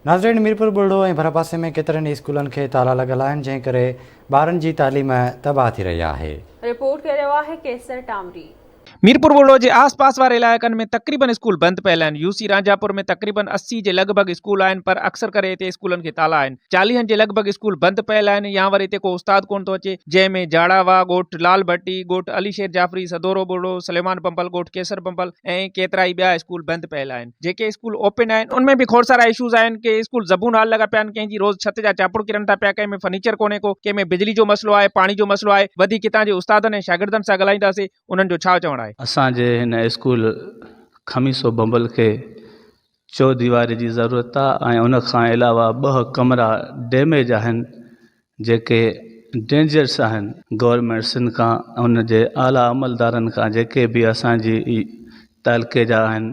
ناظرين ميرپور ٻرڙو ۽ ڀرپاسي ۾ ڪيترن ئي اسڪولن کي تالا لڳل آهن جنهن ڪري ٻارن جي تعليم تباهه ٿي رهي آهي. رپورٽ ڪري رهيو آهي قيصر ٽامري. ميرپور ٻرڙو جي آس پاس واري علائقن ۾ تقريبن اسڪول بند پيل آهن يو سي رانجهاپور ۾ تقريبن 80 جي لڳ ڀڳ اسڪول آهن پر اڪثر ڪري هتي اسڪولن کي تالا آهن چاليهن جي لڳ ڀڳ اسڪول بند پيل آهن يا وري هتي ڪو استاد ڪونه ٿو اچي جنهن ۾ جاڙا واهه ڳوٺ لال ڀٽي ڳوٺ علي شير جعفري سدورو ٻرڙو سليمان پنبل ڳوٺ قيصر پنبل ۽ ڪيترائي ٻيا اسڪول بند پيل آهن جيڪي اسڪول اوپن آهن ان ۾ به کوڙ سارا اشوز آهن ڪي اسڪول زبون حال لڳا پيا آهن ڪنهن جي روز ڇت جا چاپڙ ڪرن ٿا پيا ڪنهن ۾ فرنيچر ڪونهي ڪو ڪنهن ۾ بجلي جو مسئلو آهي پاڻي جو مسئلو آهي وڌيڪ هتان جي استادن ۽ شاگردن سان ڳالهائينداسين انهن جو ڇا چوڻ آهي. اسان جي هن اسڪول خميسو بنبل کي چوديواري جي ضرورت آ ۽ ان کان علاوه ٻه ڪمرا ڊيميج آهن جيڪي ڊينجرس آهن گورنمينٽ سنڌ کان ان جي اعليٰ عملدارن کان جيڪي به اسان جي تعلقي جا آهن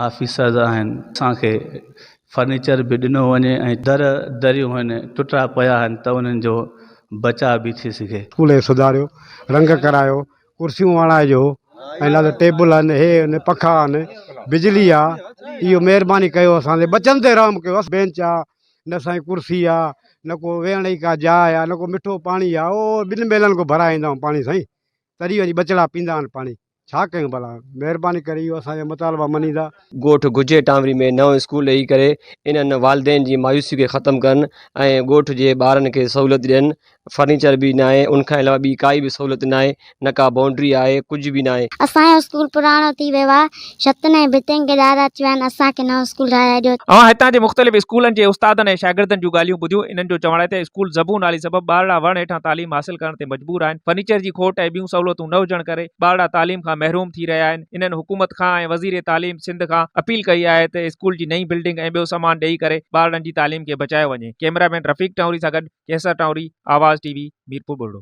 آفيسرز آهن اسان کي فرنيچر به ڏنو وڃي ۽ در دريون آهن ٽٽا پيا آهن ته انهن جو بچاء به ٿي سگهي. اسڪول کي سڌاريو رنگ ڪرايو ڪرسيون هڻائجو ۽ نه ته ٽيبل آهن هي آهن پکا آهن بجلي آ اهو مهرباني ڪيو اسان تي ٻچن تي رحم ڪيو بينچ آ نه سائين ڪرسي آ نه ڪو ويهڻ جي ڪا جاء آ نه ڪو مٺو پاڻي آ او ٻن ميلن کان ڀرائي ايندا آهيون پاڻي سائين تڏهن وڃي ٻچڙا پيندا آهن پاڻي ڇا ڪيون ڀلا مهرباني ڪري اهو اسان جا مطالبا مڃيندا. ڳوٺ گجي ٽانوري ۾ نئون اسڪول ڏئي ڪري انهن والدين جي مايوسي کي ختم ڪن ۽ ڳوٺ جي ٻارن کي سهولت ڏين فرنيچر به ناهي ان کان علاوه ٻي ڪائي به سهولت ناهي نه ڪا بائونڊري آهي ڪجهه به ناهي. اسان جو اسڪول پراڻو ٿي ويو آهي ڇتن ۽ ڀتين کي ڏار اچي ويا آهن اسان کي نئون اسڪول ٺاهرائي ڏيو. اوهان هتان جي مختلف اسڪولن جي استادن ۽ شاگردن جون ڳالهيون ٻڌيون انهن جو چوڻ آهي ته اسڪول زبون حالي سبب ٻارڙا وڻ هيٺان تعليم حاصل ڪرڻ تي مجبور آهن فرنيچر جي کوٽ ۽ ٻيون سهولتون نه هجڻ ڪري ٻارڙا تعليم کان محروم ٿي رهيا آهن انهن حڪومت کان ۽ وزير تعليم سنڌ کان اپيل ڪئي آهي ته اسڪول جي نئين بلڊنگ ۽ ٻيو سامان ڏئي ڪري ٻارڙن جي تعليم کي بچايو وڃي ڪئميرا مين رفيق ٽانوري سان گڏ قيصر ٽانوري، آواز ٽي وي، ميرپور ٻرڙو.